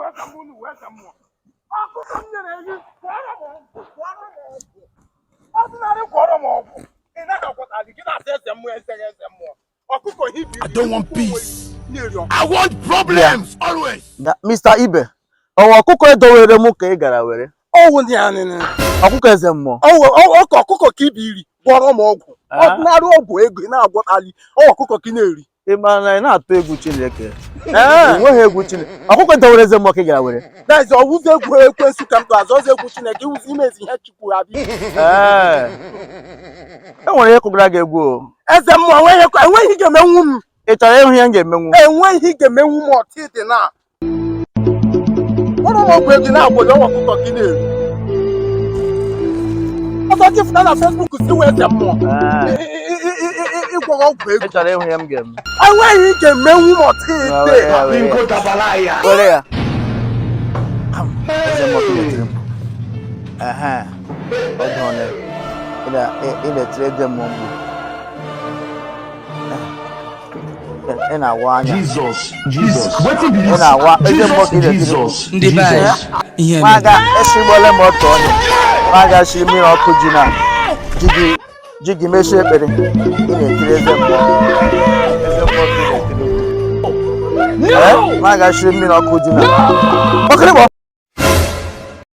Eze mmụọ, unu wee eze mmụọ. Ọkụkọ m nyere gị, gwọrọ m ọgwụ, gwọrọ m ọgwụ. Ọdịnarị, gwọrọ m ọgwụ. Ị naghị agwọtali gị na-asị eze mmụọ, eze eze mmụọ. Ọkụkọ hibi. I don't want peace. Na-eri ọkụkọ. I want problems always. Mr. Ibe, ọwa ọkụkọ edowere m ka ị gara were? Ọwụ ndị ya nịnị. Ọkụkọ eze mmụọ. Ọwụ ọkụ ọkụkọ ka ibi iri, gwọrọ m ọgwụ. Ọdịnarị ọgwụ ego ị na-agwọtali, ọwụ ọkụkọ ka ị na-eri. Ị ma na ị na-atụ egwu Chineke? Ị nweghị egwu Chineke. Ọkụkọ edowere eze mmụọ ka ị gara were. Daịzi, ọwụzi egwu ekwensu ka m tụ azụ, ọzọ egwu Chineke, iwuzi imezi ihe Chukwu abịa. Ee, e nwere ihe kụgara gị egwu o. Eze mmụọ, enweghị ihe ga-emenwu m. Ị chọrọ ịhụ ihe m ga-emenwu? Enweghị ihe ga-emenwu m ọtịdị na ụlọ m ọgwụ ego na-agwọrọ ọnwa ọkụkọ ka ị na-eri. Ọzọ gị fụta na Facebook si wee eze mmụọ. Ịgwọrọ ọgwụ ego. Ị chọrọ ịhụ ihe m ga-eme? Enweghị ihe ga-emenwu m ọtịdị. Were ya. Were ya. Eze mmụọ ka ị na-etiri mkpu. Ehe. Oge ole ị na-etiri eze mmụọ mkpu? Ị na-awa anya. Jesus, Jesus. Wetin be Ị this? na-awa eze mmụọ ka ị Jesus, na-etiri mkpu. Jesus, Ndị be anyị, Jesus. ihe Maga mere. esigbole m otu onye. Maga shi mmiri ọkụ ji na ji gị, ji gị mechie ekpere. Ị na-etiri eze mmụọ. Eze mmụọ ka ị na-etiri mkpu. Ee, maga shi mmiri ọkụ ji na. Ọkịrịgbọ.